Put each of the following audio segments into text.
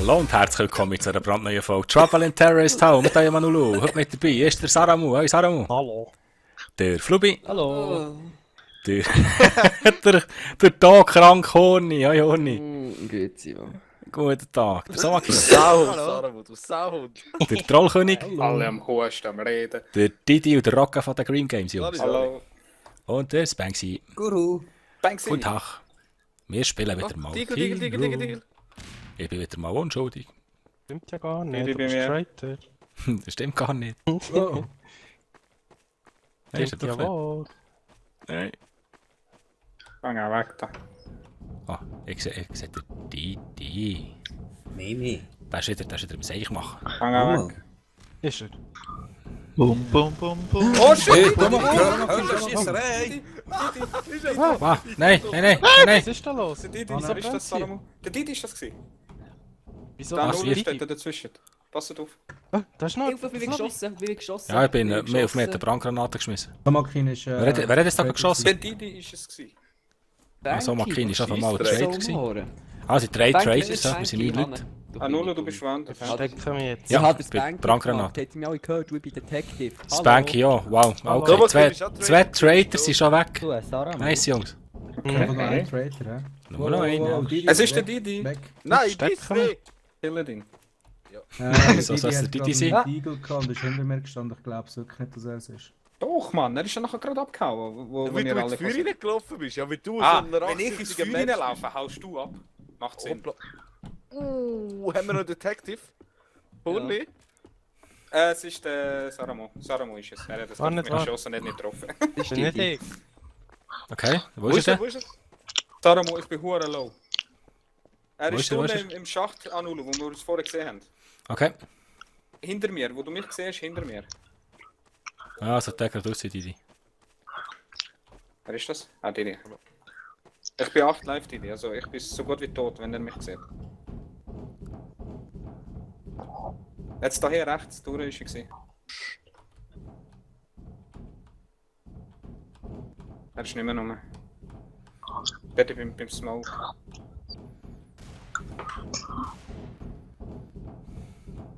Hallo und herzlich willkommen zu einer brandneuen Folge Trouble in Terrorist Home mit eurem Manulu. Heute mit dabei ist der Saramu. Hey Saramu. Hallo. Der Flubi. Hallo. Der tagkrank Horni. Hoi Horni. Grüezi, ja. Guten Tag. Der Samaki. Sauhund, Saramu, du Sauhund. Der Trollkönig. Alle am Husten, am Reden. Der Didi und der Rocca von den Green Games, Jungs. Hallo. Und der Spanksy. Guru. Banksy. Guten Tag. Wir spielen wieder mal. Digel. Ich bin wieder mal unschuldig. Stimmt ja gar nicht, Wie du bei bist mir. Traitor. Das stimmt gar nicht. Oh. Nein, ist Stimmt das doch jawohl. nicht. Nein. Fang auch weg da. Ah, ich sehe den Didi. Mimi. Der ist wieder im Seich machen. Fang auch weg. Ist er? Bum, bum, bum, bum. Oh shit! Schießerei! Ah, nein. Was ist da los? Der Didi, Wieso wer ist das, brennt Saramu? Der Didi ist das gewesen. Wieso Da Was, Null wie? steht da dazwischen. Passt auf. Da ist noch... Hilfe, bin ich geschossen. Ja, ich bin mehr auf eine Brandgranate geschmissen. Makin ist. Wer hat jetzt da geschossen? Der Didi ist es gewesen. So, Makin ist einfach mal ein Scheissdreck. Trade gewesen. Also, drei Traders, wir sind 9 Leute. Ah, Null, du bist woanders. Verstecken wir jetzt. Ja, Ja, der ich bin Spanky Brandgranate. Hätte mich alle gehört, ich bin Detective. Spanky, ja, wow. Okay, Thomas, zwei du bist auch zwei Traitor. Traders sind schon weg. Du, Sarah. Nice, Jungs. Einfach noch ein Traitor, hä? Nur noch einer. Es ist der Didi. Weg. Nein, Stecken dies wir. nicht. Hilledin. Wieso soll es der Didi sein? Eagle gehabt und ist hinter mir gestanden. Ich glaube wirklich nicht, dass er es ist. Doch, Mann, er ist ja nachher gerade abgehauen, wo Wie wir du alle ins Feuer reingelaufen bist, ja, wie du Ah, so ein wenn ich ins 80er Feuer Mensch reinlaufe, haust du ab. Macht Sinn. bist. Haben wir noch einen Detective? Hurli? Es ist der Saramu. Saramu ist es. Er hat das War nicht wahr. geschossen, nicht getroffen. Das Bin nicht ich. Okay, wo Wo ist ist er? er? Wo ist er? Saramu, ich bin hure low. Er Wo ist ist er, wo ist unten im Schacht an Ulu, wo wir uns vorher gesehen haben. Okay. Hinter mir, wo du mich siehst, hinter mir. Ah, so der gerade aus, Didi. Wer ist das? Ah, Didi. Ich bin 8 live, Didi, also ich bin so gut wie tot, wenn er mich sieht. Jetzt daher rechts durch ist er gewesen. Er ist nicht mehr rum. Dort beim Smoke.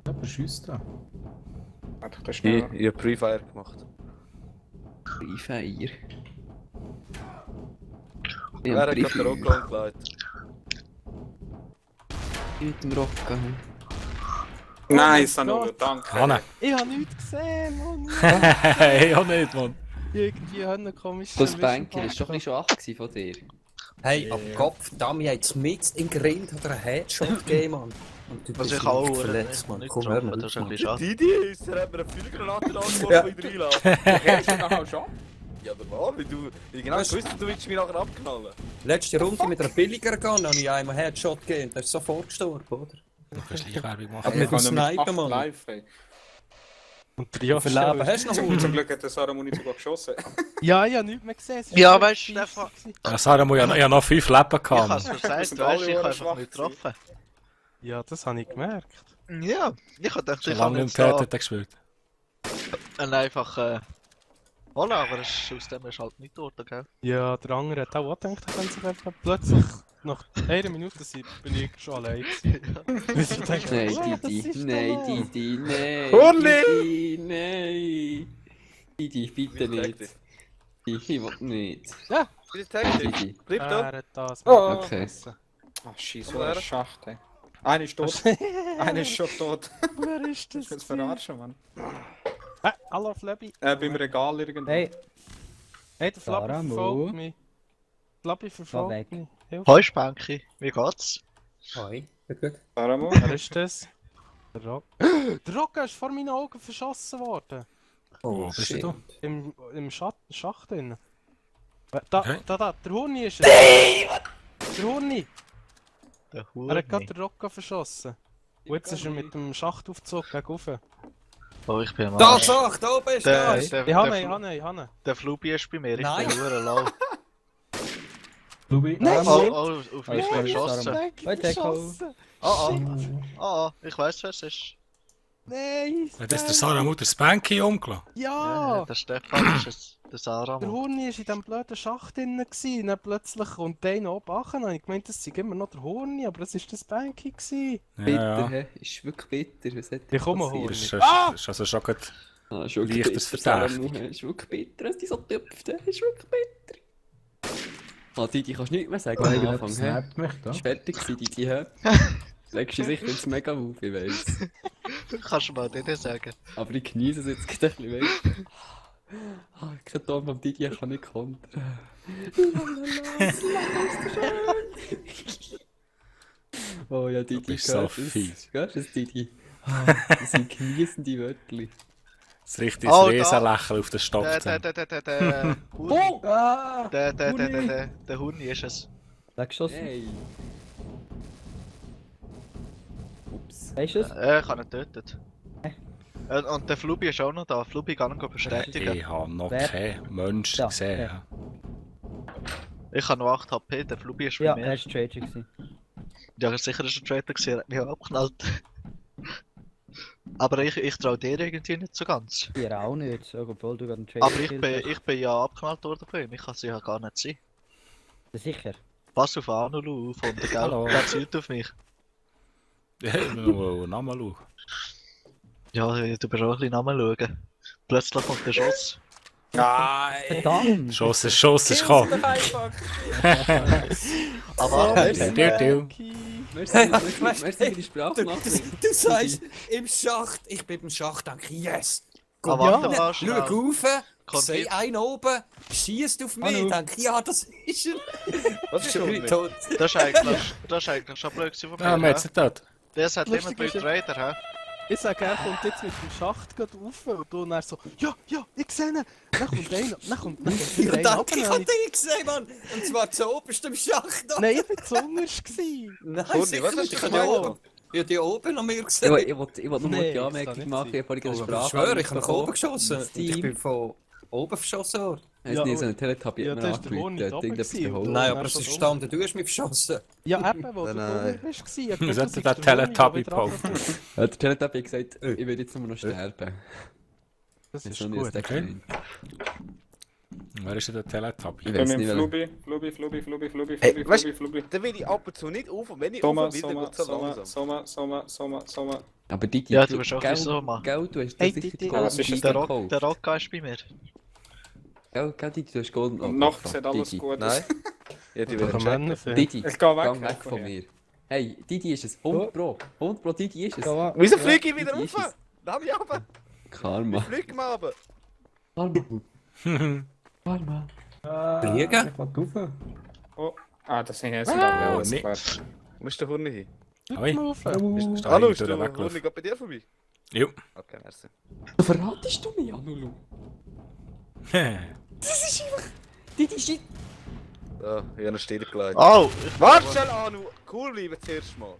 Jemand schießt da. Warte, das ist Ich schnell. habe Pre-Fire gemacht. Feier. Ich Wer hat gerade den Rock angelegt? mit dem Rock. Nice, Oh mein Anulo, Gott. danke. Hanne. Ich habe nichts gesehen, Mann. Hey, auch nicht, Mann. Irgendwie haben wir komisch. Das Spanky, das war doch ein bisschen schon 8 gewesen von dir. Hey, am Kopf, Dami hat mit in Grind oder einen Headshot gegeben, Mann. Und du bist ich auch nicht verletzt, Mann. Komm, hör mal. Das ist ein auf, bisschen schade. Didi ist, er hat mir eine Feuergranate angeworfen, Ja. die ich reinlaufe. Hast du nachher schon? Ja, der Mann, wie du... Ich genau gewusst, du willst mich nachher abknallen. Mann. Letzte Runde mit einer billiger gegangen, habe ich einmal Headshot gegeben. Das ist sofort gestorben, oder? Du kannst Schleichwerbung Aber machen. mit dem Sniper, Mann. Live, ey. Und Wie viel Leben hast du noch? Zum Glück hat der Saramu nicht sogar geschossen. Ja, ich habe nichts mehr gesehen. es ist Ja, so weißt du, scheisse Stefan, gewesen. Ja, Saramu, ich habe noch 5 Leben ich habe gehabt. es gesagt, sind weißt alle du, ich habe hure einfach schwach nicht getroffen. Ja, das habe ich gemerkt. Ja, ich habe gedacht, Schon ich lange kann nicht jetzt mehr da Täter gespielt. einfach holen, aber aus dem ist halt nicht tot, gell? Ja, der andere hat auch gedacht, er könnte sich einfach plötzlich nach einer Minute sein, bin ich schon allein gewesen. Bis ich dachte, Nein, «Oh, was Didi, ist da nein, los?» Didi, nein. Hurli! Didi, nein. Didi, bitte nicht. Didi, ich will nicht. Detective, Didi. bleib da. Er hat das. Oh. Okay. Ah, scheiße, so ein Schacht, ey. Einer ist tot. Einer ist schon tot. Wer ist das? Das ist verarschen, Mann. Hallo Flabby. Beim Regal irgendwo. Hey, Hey, der Flabby Saramu. verfolgt mich. Flabby weg. verfolgt mich. Hilf. Hoi Spanky, wie geht's? Hoi, gut. Saramu? Wer ist das? Der Rock. Der Rock ist vor meinen Augen verschossen worden. Oh, bist shit. du? Im Schacht drin. Da, Okay. da, der Hurni ist es. Der Hurni! Der Er hat gerade Hurni. den Rock verschossen. Und jetzt ist er mit dem Schachtaufzug gegen rauf. Oh, ich bin am Da, Arsch. Schach, da bist Der, du! der, Ich habe ihn, der, ich habe ihn, ich habe ihn. der Flubi ist bei mir, ich Nein. bin hure low. Lubi, Nein. Oh, oh, auf mich Oh, wird geschossen. Hoi, Teko. Oh, oh, ich weiß, wer es ist. Nein! Hat das der Saramu der Spanky umgelassen? Ja! Der Stefan ist es. Der Sarah. Der Hurni war in diesem blöden Schacht drin. Dann plötzlich kommt der noch oben an. Und ich meinte, das sei immer noch der Hurni, aber das war das Banky gewesen. Bitter, Ja, ja. hä? Ist wirklich bitter. Was hat Ich komme passiert? holen. Das ist also schon gut. Ah, ist wirklich Leichtes bitter, Verdacht. Samu, hä? Ist wirklich bitter, dass die so tüpft. Ist wirklich bitter. Ah, Didi, kannst du nichts mehr sagen am Irgendjemand Anfang, hä? snappt mich da. Ist fertig gewesen, Didi, hä? Legst du sicher jetzt mega auf, ich weiss. Kannst du mal denen sagen. Aber ich genieße es jetzt gerade ein bisschen, weißt du? Ah, kein Ton vom Didi, ich kann nicht kontern. Oh ja, Didi, bist so hörst du es? fies. Hörst du es, Didi? Ah, das sind genießende Wörter. Das richtige Oh, da. Riesenlächeln auf den Stock. Der Hurni. Ah! Der Hurni ist es. Weggeschossen. Hey! Ups. Weißt du es? Ich habe ihn getötet. Und der Flubi ist auch noch da. Flubi kann ihn bestätigen. Ich habe noch Wer? keinen Menschen Da, gesehen. Ich habe noch 8 HP, der Flubi ist bei Ja, mir. er war Trader gewesen. Ja, sicher ist er Traitor gewesen, er hat mich auch abgeknallt. Aber ich traue dir irgendwie nicht so ganz. Dir auch nicht, obwohl du gerade einen Trader Aber ich bin ja abgeknallt worden von ihm, ich kann sie ja gar nicht sein. hast. Sicher. Pass auf Anulu auf und der Hallo. Geld zielt auf mich. Ja, ich muss noch einen Namen schauen. Ja, du musst auch ein bisschen Namen schauen. Plötzlich kommt der Schuss. Nein! Verdammt! Schuss ist gekommen. Aber Merci für die Sprachnachricht. Du sagst im Schacht, ich bin im Schacht, denke ich, yes! warte mal schnell. Schau rauf, Kommt sehe hier- einen oben, schießt auf mich, Hallo. denke ich, ja, das ist er. Was ist Schon schon wieder mit? tot. Das ist eigentlich schon blöd gewesen von Ah, mir. wir jetzt nicht dort. Das hat Lustig immer ist ja- bei Trader, hä? Ich sage, er kommt jetzt mit dem Schacht gerade rauf und du dann so, ja, ich sehe ihn. Dann kommt einer, dann kommt wieder einer Danke, ich runter. hab dich gesehen, Mann! Und zwar zu oberst im Schacht. Nein, ich war zu unterst gewesen. Nein, Kurdi, sicher was hast nicht, du ich hab gemacht? die oben. Ich hab die oben an mir Ich gesehen. wollte nur Nee, die das Anmerkung kann machen, nicht ich habe vorhin eine Ich Sprache. schwöre, ich hab nach oben geschossen. Und Team. ich bin von oben verschossen worden. Hast Ja, du nie aber- so einen Teletubby Ja, mir das ist der Hund angerufen? nicht Hat oben irgendetwas gewesen, behauptet? oder? Nein, dann aber es schon ist dumm. gestanden, du hast mich verschossen. Ja, eben, wo du Nein. drüber bist. gewesen. Ich Wir dachte, sollten das den ist der Hund, Teletubby der wieder posten. runterkommt. Der Teletubby hat gesagt, ich will jetzt nur noch sterben. Das Hast ist du noch nie gut. das gemeint? Wer ist denn der Teletubby? Ich Ich weiß bin nicht, mit welcher. Flubi. Hey, weißt- Dann will ich ab und zu nicht auf und wenn ich Sommer, auf will, dann geht es so langsam. Sommer. Aber Didi, Ja, du bist auch gell, ein bisschen so, Mann. Gell, du hast Hey, sicher Didi. die Ja, was Golden ist Sheet das gekauft. Der Rocker ist bei mir. Gell, Didi, du hast Golden... Oh, Nachts fuck, sieht alles Didi. gut aus. Nein. Ja, die Der werden checken. Männerfilm. Didi, Ich geh weg. gang weg von mir. Hey, Didi ist es. 100 Pro. 100 Pro, Didi ist es. Wieso fliege ich wieder Didi ist rauf? es. Lass mich runter. Karma. Flieg mal runter. Karma. Karma. Fliegen? Ich will rauf. Ah, das sind jetzt Ja, alles nicht. klar. Wo ist der Hund hin? Oi, bist du Hallo, da ist der hinten Hund weggelaufen? gerade bei dir vorbei? Jo. Okay, merci. Verratest du mich, Anulu? Didi shit. So, ich habe ihn stehen gelassen. Oh, Warte schnell, Anu. Cool bleiben zuerst mal.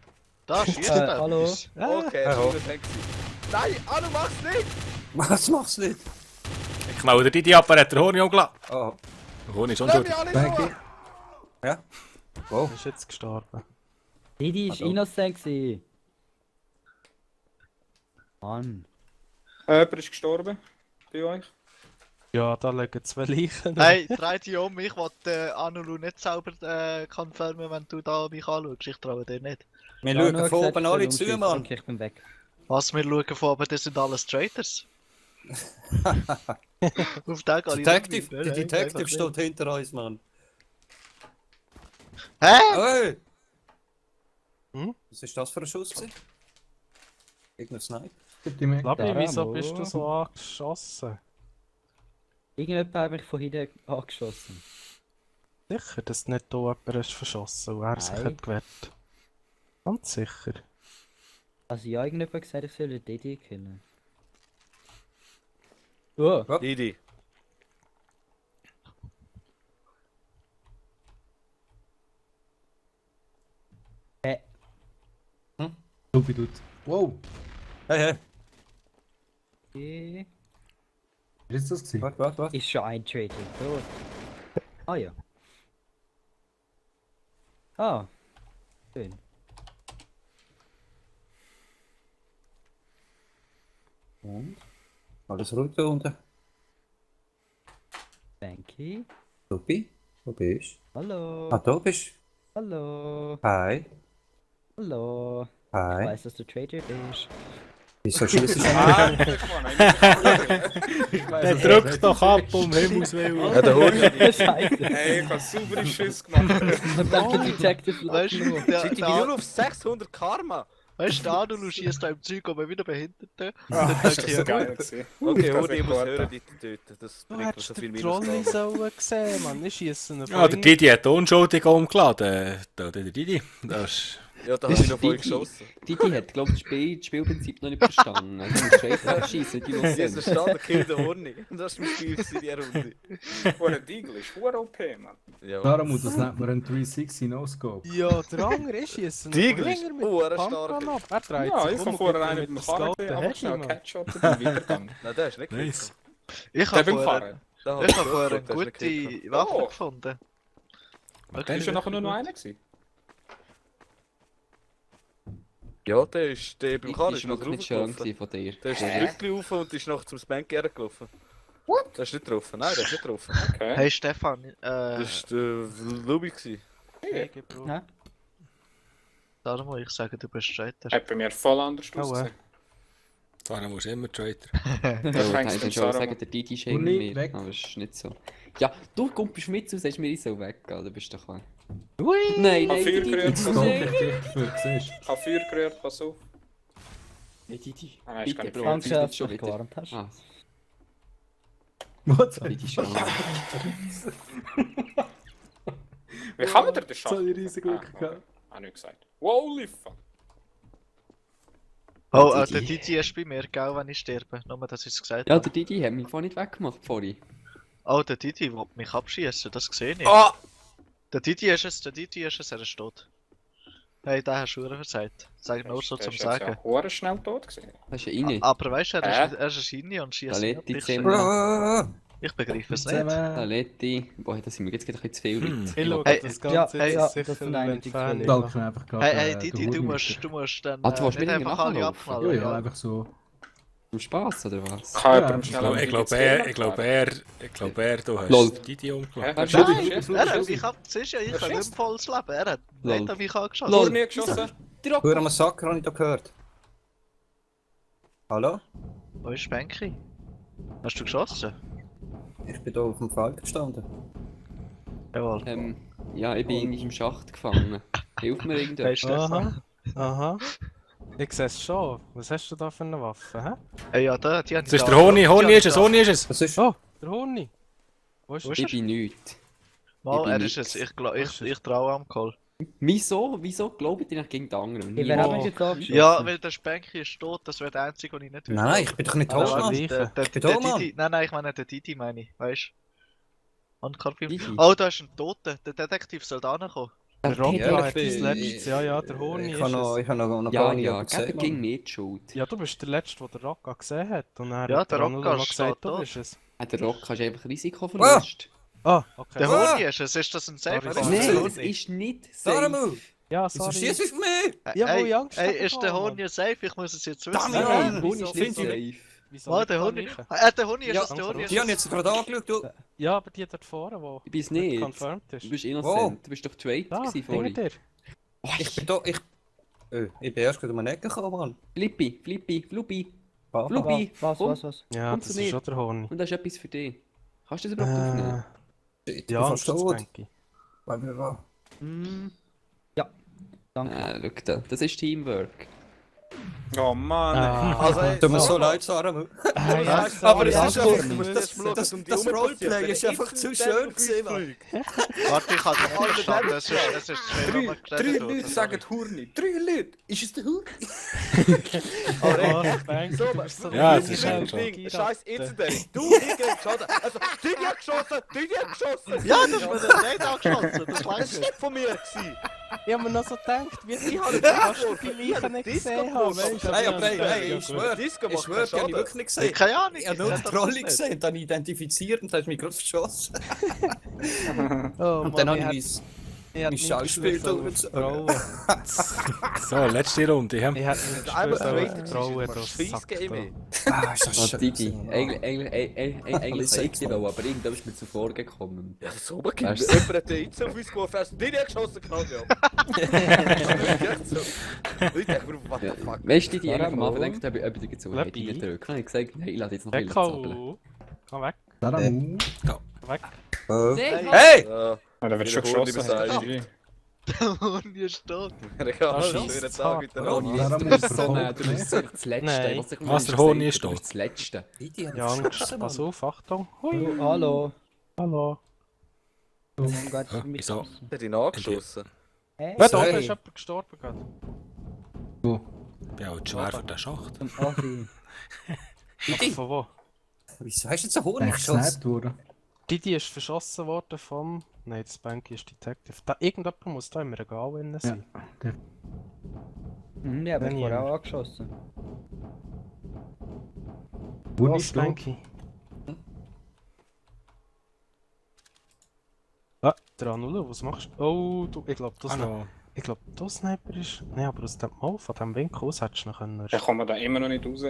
da schießt hallo. etwas. Okay, das ist gut. Nein, Anu, mach's nicht! Was machst du nicht? Ich knall dir die ab, er hat den Honig umgelassen. Oh, Der Honig ist Lass unschuldig. mich alle in Ruhe! ja. Er ist jetzt gestorben. Didi war innocent gewesen. Mann. Jemand ist gestorben bei euch. Ja, da liegen 2 Leichen. Hey, dreh dich um, ich wollte Anulu nicht selber confirmen, wenn du da mich anschaust. Ich traue dir nicht. Wir Ja, schauen nur von gesagt, oben alle ich zu, soll Mann. Okay, ich bin weg. Was, wir schauen von oben, das sind alles Traitors. Auf den kann ich Detective, nicht der mit, Detective einfach steht hinter uns, Mann. nicht. Hä? Hey! Hm? Was ist das für ein Schuss? gewesen? Irgendein Sniper? Bitte mich. Labi, wieso Bravo. bist du so angeschossen? Irgendjemand hat mich von hinten angeschossen. Sicher, dass nicht da jemand ist verschossen und er sich Nein. hat gewehrt. Ganz sicher. Also ja, irgendjemand gesagt, ich soll den Didi killen. Oh, Didi. Dubi. Wow. Hey, hey. okay. Wie ist das gewesen? Warte. Ist schon ein Trading. Gut. Ah ja. Ah. Schön. Und? Alles ruhig da unten. Spanky. Lupi, wo bist du? Hallo. Ah, da bist Hallo. du. Hi. Hallo. Ich Hi. weiss, dass du Trader bist. Wieso schießt du Ah, guck mal, Der drückt doch ab, um Himmels Willen. Ja, der Hund. Scheiße. hey, ich habe saubere Schüsse gemacht. Ich dachte, Detective Weißt du, Sind die nur auf 600 Karma? weißt du, der Adulu schießt da im Zeug, aber wieder Behinderte. Ah, das ist so geil gewesen. Okay, Das Hund, ich nicht muss warten. hören, die töten. Das Du bringt mir hättest so viel den Trolley Minus. sollen sehen, Mann. Ich schiesse ihn Ja, der Didi hat unschuldig umgeladen. Der Didi, das ist... Ja, da habe ich noch voll geschossen. Didi hat, glaube ich, das Spielprinzip noch nicht verstanden. Du musst straight schießen, die Sie muss haben verstanden, Kill the Horny. Das ist mein Spiel in dieser Runde. Hure Deagle ist hure OP, Mann. Ja. Darum das nennt man einen 360 No-Scope. Ja, der andere ist schießen. Deagle ist mit hure Pumpgun stark. ab. Er dreht Ja, sich ich um habe und vorher gibt einen mir mit dem das Karren Gold einfach Heady, schnell Mann. Catch-up und dann weitergegangen. Nein, der ist nicht Nice. Ich Der habe beim vorher, Fahren. ich hab vorher eine gute Waffe Oh. gefunden. Der ist ja nachher nur noch einer gewesen. Ja, der ist der beim Das Karren war ist noch wirklich nicht schön draufgelaufen. von dir. Der ist das Rückli rauf und ist noch zum Spanky hergelaufen. What? Der ist nicht getroffen, nein, der ist nicht getroffen. Okay. Hey Stefan, Das war der Lubi. gewesen. Hä? darum muss ich sagen, du bist Traitor. Hat bei mir voll anders Oh, ausgesehen. Darum musst du immer traden. Ja, fängst kann du ich mit schon Sarah sagen, an. der Didi ist Und irgendwie nicht mir, weg. aber es ist nicht so. Ja, du kommst mit zu, sagst mir, ich soll weggehen, dann bist du doch klar. Ui! Nein, Hab nein, Feuer der Didi, gerührt. Stop nein, dich dafür, siehst Ich habe Feuer gerührt, pass auf. nein, Didi. Ah, nein, ist gar Bitte, nicht Bro, Feuer. du Danke, bist schon wieder. gewarnt hast. Ah, du. Was? Didi schon. Wie kann man dir den So Schatten? ein riesiges Glück okay. gehabt. Habe ich gesagt. Holy fuck. Oh, Didi. der Didi ist bei mir, gell, wenn ich sterbe. Nur, dass ich es gesagt Ja, habe. der Didi hat mich vorhin nicht weggemacht vorhin. Oh, der Didi will mich abschießen, das sehe ich. Ah! Der Didi ist es, er ist tot. Hey, den hast du verdammt versagt. Sag nur so Der zum ist jetzt Sagen. ja hure schnell tot gewesen. Das ist ja rein. Aber weißt du, er ist Schiene und schießt Paletti nicht. zusammen. Ich begreife es nicht. Zusammen. Paletti. Boah, da sind wir jetzt gerade ein bisschen zu viel Leute. Ich schaue Hey, das ja, Ganze hey, ja, jetzt das sicher sind eigentlich entfernen. die Talk mir einfach gerade. Hey, den Didi, du Hurmütter. musst dann Ah, du willst nicht mir einfach alle nachlaufen? abknallen. Ja, ja, einfach so. Zum Spaß, oder was? Kann Ja, jemand ich schnell Ich am glaube, du Lol. hast Didi umgeladen. Hä? Nein, Schießt. er hat mich abgeschossen, ich habe schießt. nicht volles Leben. Er hat Lol. nicht an mich angeschossen. Lol. Nie geschossen. Hure Massaker habe ich da gehört. Hallo? Wo ist Spanky? Hast du geschossen? Ich bin hier auf dem Feld gestanden. Jawohl. Ja, ich bin irgendwie im Schacht gefangen. Hilf mir Hey irgendetwas. Stefan. Aha. Ich sehe es schon. Was hast du da für eine Waffe, hä? Hey, ja, da, die haben Das ist der Honig, Honig ist es, Honig ist es. Was ist? Oh, der Honig. Wo ist Wo ist Ich bin nichts. Mal, Ich bin er ist nix. es. Ich traue am Call. Wieso glaubt ihr nicht gegen die anderen? Ich wäre auch jetzt angeschossen. Ja, weil der Spanky ist tot, das wäre der einzige, den ich nicht Nein, ich bin doch nicht Ah, tot, das Mann. ist- Der bin da, Mann. Didi, nein, ich meine den Didi, meine ich, weißt du? Und Karpim. Didi? Oh, da ist ein Toter, der Detektiv soll da kommen. Der Rocky Ja, hat ich das bin- letztes, ja, der Honig Ich ist habe noch, es. ich habe noch Ja, gar nicht ja, jemanden gib gesehen, gegen Mann. mir die Schuld. Ja, du bist der Letzte, der Rocca gesehen hat. Und er Ja, hat der Ronaldo Rocca noch ist gesagt, da. du bist es. Der Rock hast einfach Risikoverlust. Ah, okay. Der Ah! Honig ist es, ist das ein Safe? Sorry, Oder? sorry. Nein, Nein. das ist nicht Darum, safe. Ja, wieso sorry. schießt du auf mich? Ja, wo Ey, ich Angst ey, hatte, ist der Mann. Honig safe? Ich muss es jetzt wissen. Damn, Nein, Mann, nein, Honig ist nicht wieso? safe. Wieso Oh, nicht der Honig. paniken? Der Honig ist Ja, es, der Honig Die haben ist es. jetzt gerade angeschaut, du. Ja, aber die dort vorne, wo Ich bin's nicht. confirmed Du ist. bist innocent. Du bist doch Trade Da, gewesen hinter vorhin. dir. Oh, Ich bin da, ich bin erst gerade um eine Ecke gekommen, Mann. Flippi, Fluppi, Papa. Fluppi. Was, komm. was? Ja, Komm das zu ist mir. schon der Honig. Und das ist etwas für dich. Kannst du das überhaupt aufnehmen? Ich bin Ja, fast das ist tot. Spanky. Weil wir waren. Danke. Schau da, das ist Teamwork. Oh Mann. Ah. Also, ey, Tut mir so leid, Sarah. Ja, aber sorry. es ist Danke. einfach, du musst das schauen, Das- um die das Uhr Roleplay passiert. ist einfach zu schön gewesen, Mann. Warte, ich habe noch nicht verstanden. Es ist zu schwer, was Drei geredet Leute wurde. sagen Hurni. 3 Leute. Ist es der Hurni? Oh, Spanky, So, du bist so Ja, der das ist Ding. halt schon. Ding, scheiß Incident. Du, Ding, geschossen. Also, Didi hat geschossen. Ja, das ist mir dann nicht angeschossen. Das Das langt ist nicht. nicht von mir gewesen. Ich hab mir noch so gedacht, wie Ich habe du den kannst Disco die Leichen nicht Disco gesehen haben, gefunden. weißt du? Hey, aber Ja, hey, ich schwöre, Disco ich macht schwöre, die habe ich wirklich nicht gesehen. Keine Ahnung. Ich habe nur sag den doch Trolley das nicht. gesehen, dann identifiziert und dann hast du mich gerade verschossen. Oh, Und dann Mann, habe ich ich Ich hätte Mein Schauspiel vertrauen. So, letzte Runde. Ja. Ich hätte nicht Einmal vertrauen, vertrauen, du Scheiß Sack. Game. Ah, ist das Ah, scheiße. Didi, eigentlich Alles ich dir wollen, aber irgendwann ist mir zuvor gekommen. Ja, das Oberkind. Weißt du- Jemand hat den jetzt auf uns geworfen, hast du den geschossen, genau, ja. Echt so. Ich denke mir, what the Ja, fuck. weißt du, die Sarah eigentlich am Anfang Maul. gedacht, ob ich dir so Lepi. hätte reindrücken. Dann habe ich gesagt, nein, ich lasse jetzt noch ein bisschen zappeln. Komm weg, Sarah Mu. weg. Hey! Ah, da wird schon Wieder geschossen. Horn irgendwie. Und hier steht. Regal, scheisst schönen es Tag hart. miteinander. Sarah Du Mu bist so nah, verfolgt du bist mich. so das Letzte. Nein. Was, Was der Horn ist, du bist das Letzte. Didi hat Ja, Angst. geschossen, Pass Mann. auf, Achtung. Hui. Hallo. Hallo. Oh mein Gott, Ja, mich wieso? Der hat ihn angeschossen. Hä? Ja, da oben Hey. ist jemand gestorben gerade. Ich bin auch schwer für den Schacht. Zum Asi. Didi, Von wo? wieso hast du jetzt einen Horn Der geschossen? gesnappt worden. Didi ist verschossen worden vom... Nein, das Banky ist Detective. Da, irgendjemand muss da im Regal drin sein. Der Hm, ja, aber ich Wenn wurde jemand. auch angeschossen. Huni Was, ist tot. Banky? Ah, der Anulo, was machst du? Oh, du, ich glaube, Hallo. du Sniper ist... Nein, aber aus dem... Oh, von dem Winkel aus hättest du noch können... Da kommen wir da immer noch nicht raus.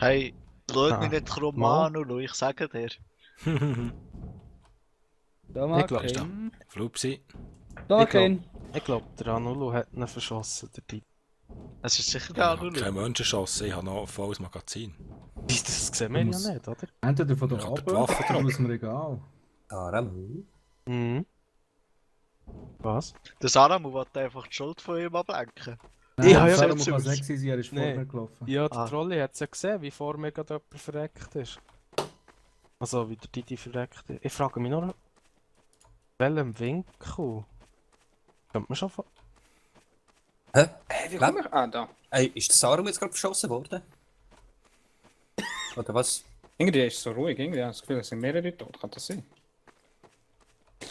Hey, schau Ah. mich nicht krumm an, Ulu, ich sage dir. Da mal glaub, ist keinen. Flupsi. Da Ich glaub- keinen. Ich glaube, der Anulo hat ihn verschossen, der Didi. Es ist sicher Ich der habe Ulu. keinen Menschen geschossen, ich habe noch ein volles Magazin. Das sehen wir ja Muss- nicht, oder? Entweder von der Ich hab die Abwehr Waffe oder drauf. aus dem Regal. Sarah Mu. Mhm. Was? Der Saramu wollte einfach die Schuld von ihm ablenken. Nein, Ich habe ja Sarah jetzt Mu kann aus- 6 sein, er ist vor Nein. mir gelaufen. Ja, der Ah. Trolli hat es ja gesehen, wie vor mir gerade jemand verreckt ist. Also, wie der Didi verreckt ist. Ich frage mich nur, welchem Winkel? Könnte man schon von... Hey, wie komme ich? Ah, da. Ey, ist der Sarah jetzt gerade verschossen worden? Oder was? Irgendwie ist es so ruhig, irgendwie habe ich das Gefühl, es sind mehrere tot. Kann das sein?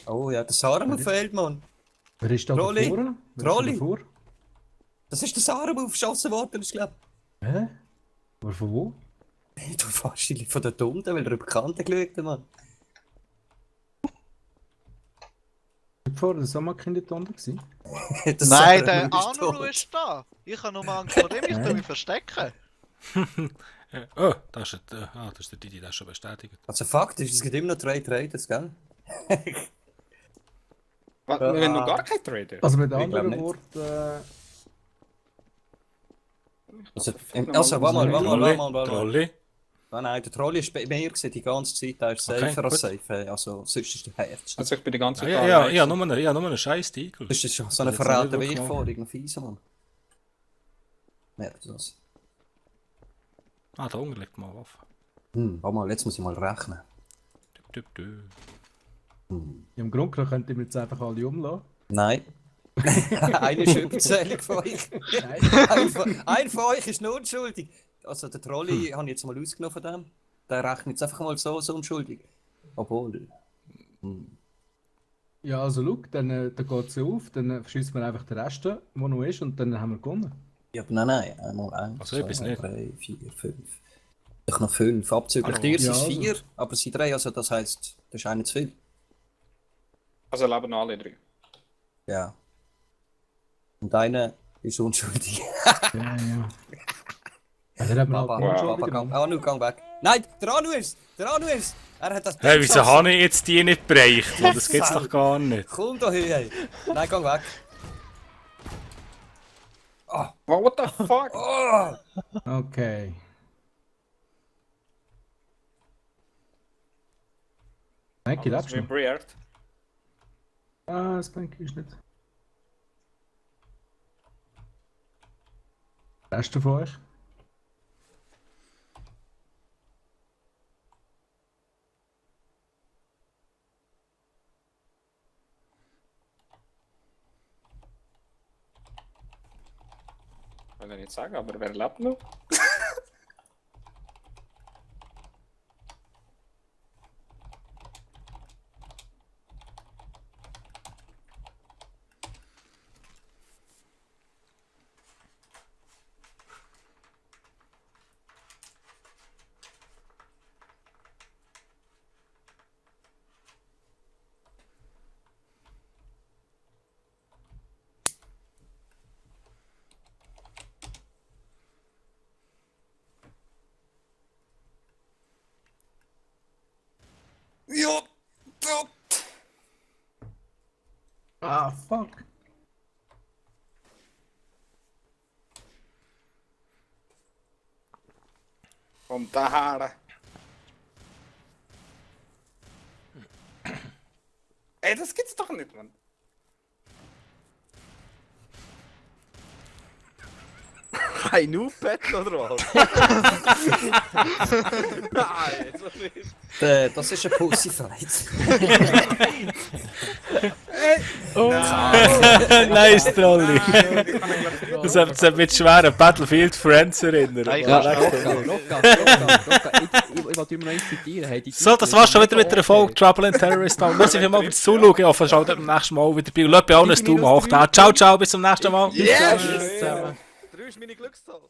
Oh ja, der Sarah fehlt, Mann. Wer ist da Trolli. davor? Wer ist da Trolli. davor? Das ist der Sarah verschossen worden, ich glaube. Hä? Aber von wo? Du wahrscheinlich von der Tunde, weil er über die Kante geschaut hat, Mann. Vorher war Sommerkind in der Tonde gewesen. Der Nein, Sarah der ist Anulu tot. ist da. Ich habe nur Angst vor dem, ich kann mich verstecken. Oh, das ist das ist der Didi, das ist schon bestätigt. Also Fakt ist, es gibt immer noch 3 Traders, gell? Was, wir haben noch gar keinen Trader. Also mit Ich anderen glaub Worten, Also, warte mal. Trolli. Nein, der Troll ist bei mir gewesen, die ganze Zeit, der ist safer als gut. safe. Also, sonst ist der härteste. Also ich bin die ganze Zeit Ja, nur einen scheiß Tiegel. Das ist schon so eine Das hat verraten nicht Weg wirklich vor, irgendein Fieser, Mann. Merkt ihr das? Ah, da unten liegt mal eine Waffe. Warte mal, jetzt muss ich mal rechnen. Dü. im Grunde genommen könnt ihr mir jetzt einfach alle umlassen. Nein. Eine ist Überzählung von euch. Ein von euch ist nur unschuldig. Also der Trolli habe ich jetzt mal ausgenommen von dem. Der rechnet jetzt einfach mal so unschuldig. Obwohl. Ja, also schau, dann geht es ja auf, dann schießen wir einfach den Rest, der noch ist, und dann haben wir gewonnen. Ja, aber nein. Einmal 1, Also, ich bin's 2, nicht. 3, 4, 5. Ich noch 5. Abzüglich Hallo. dir sind Ja, es also. 4, aber sie 3, also das heisst, das ist einer zu viel. Also leben noch alle 3. Ja. Und einer ist unschuldig. Ja. Ja, dann haben wir Papa, halt Papa, gang. Anu, gang weg. Nein, der Anu ist! Er hat das Hey, wieso geschossen. habe ich jetzt die nicht bereicht? Das gibt's doch gar nicht. Komm da hin, Nein, gang weg. What the fuck? Oh! Okay. Danke, Das lebst ist du noch? weird. Ah, das denke ich nicht. Rest von euch? Will ich nicht sagen, aber wer lebt noch? Ah, fuck. Komm daher. Ey, das gibt's doch nicht, Mann. Ein Noob-Battle oder was? Nein, so nicht. Das ist ein Pussyfight. Nice, Trolli. Das hat mich schwer an Battlefield Friends erinnern. Nein, Ja, kannst du Rocca, ich wollte immer noch eins zitieren. Hey, die So, das war's schon wieder mit der Folge Trouble in Terrorist Town. Merci vielmals fürs Zuschauen. Ich hoffe, schaut beim nächsten Mal wieder bei. Und lasst bei allen einen Daumen hoch da. Ciao, ciao, bis zum nächsten Mal. Yes! Tschüss zusammen. 3 ist meine Glückszahl.